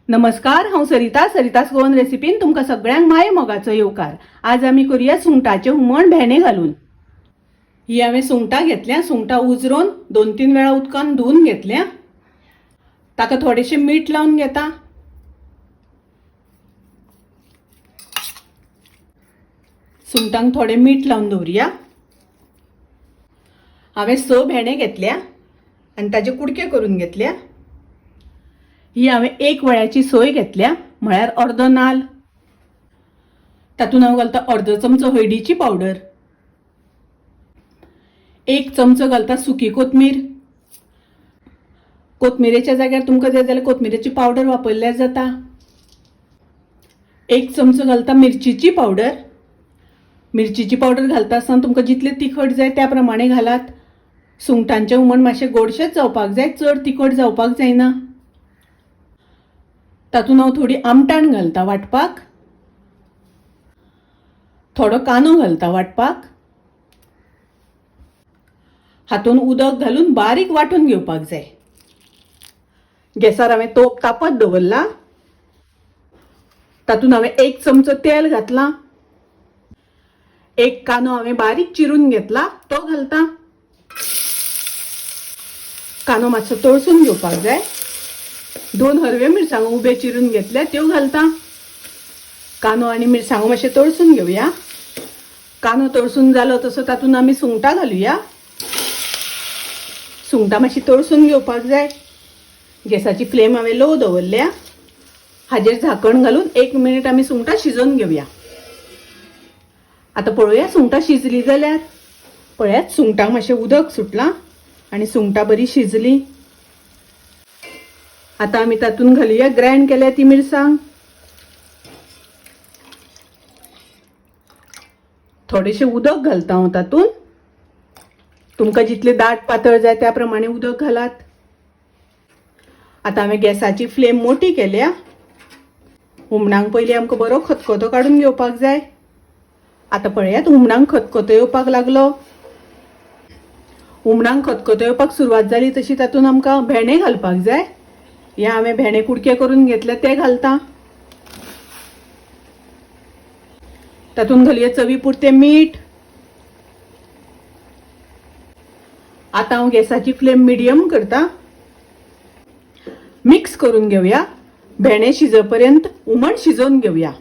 नमस्कार, हांव सरिता. सरितास गोवन रेसिपीन तुमकां सगळ्यांक माये मोगाचो येवकार. आज आमी करुया सुंगटाचें हुमण भेंडे घालून. ही हांवें सुंगटां घेतल्या. सुंगटां उजरोवन 2-3 वेळा उदकान धुवन घेतल्या. ताका थोडेशें मीठ लावन घेता. सुंगटांक थोडें मीठ लावन दवरुया. हांवें 6 भेंडे घेतल्या आनी ताजे कुडके करून घेतल्या. ही हांवें 1 वळ्याची सोय घेतल्या, म्हळ्यार अर्दो नाल. तातूंत हांव घालता अर्दो चमचो हळदीची पावडर, 1 चमचो घालता सुकी कोथमीर. कोथमिरेच्या जाग्यार तुमकां जाय जाल्यार कोथमिरेची पावडर वापरल्यार जाता. 1 चमचो घालता मिरचीची पावडर. मिरचीची पावडर घालता आसतना तुमकां जितलें तिखट जाय त्या प्रमाणे घालात. सुंगटांचें हुमण मातशें गोडशेंच जावपाक जाय, चड तिखट जावपाक जायना. तातूंत हांव थोडी आमटाण घालता वांटपाक, थोडो कांदो घालता वांटपाक. हातूंत उदक घालून बारीक वांटून घेवपाक जाय. गॅसार हांवें तोप तापत दवरला. तातूंत हांवें 1 चमचो तेल घातला. 1 कांदो हांवें बारीक चिरून घेतला तो घालता. कांदो मातसो तळसून घेवपाक जाय. 2 हरव्यो मिरसांगो उबे चिरून घेतल्या त्यो घालता. कांदो आनी मिरसांगो मातशें तळसून घेवया. कांदो तळसून जालो तसो तातूंत आमी सुंगटां घालुया. सुंगटां मातशी तळसून घेवपाक जाय. गॅसाची फ्लेम हांवें लो दवरल्या. हाजेर झाकण घालून 1 मिनीट आमी सुंगटां शिजोवन घेवया. आतां पळोवया सुंगटां शिजली जाल्यार. पळयात, सुंगटांक मातशें उदक सुटलां आनी सुंगटां बरी शिजली. आतां आमी तातूंत घालुया ग्रायंड केल्या ती मिरसांग, थोडेशें उदक घालता हांव तातूंत. तुमकां जितलें दाट पातळ जाय त्या प्रमाणे उदक घालात. आतां हांवें गॅसाची फ्लेम मोटी केल्या. हुमणांक पयलीं आमकां बरो खतखतो काडून घेवपाक जाय. आतां पळयात, हुमणांक खतखतो येवपाक लागलो. हुमणांक खतखतो येवपाक सुरवात जाली तशी तातूंत आमकां भेंडे घालपाक जाय. हे हांवें भेंडे कुडके करून घेतले ते घालता. तातूंत घालया चवी पुरतें मीठ. आतां हांव गॅसाची फ्लेम मिडियम करता. मिक्स करून घेवया. भेंडे शिजपर्यंत हुमण शिजोवन घेवया.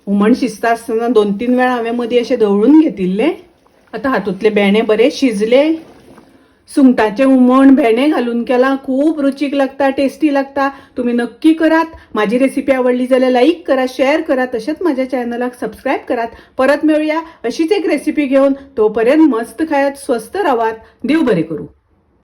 हुमण शिजता आसतना 2-3 वेळा हांवें मदीं अशें धवळून घेतिल्लें. आतां हातूंतले भेंडे बरे शिजले. सुंगटाचें हुमण भेंडे घालून केलां, खूब रुचीक लागता, टेस्टी लागता. तुमी नक्की करात. म्हाजी रेसिपी आवडली जाल्यार लायक करा, शेअर करा, तशेंच म्हाज्या चॅनलाक सबस्क्रायब करात. परत मेळुया अशीच एक रेसिपी घेवन. तो पर्यंत मस्त खायात, स्वस्थ रावात. देव बरें करूं.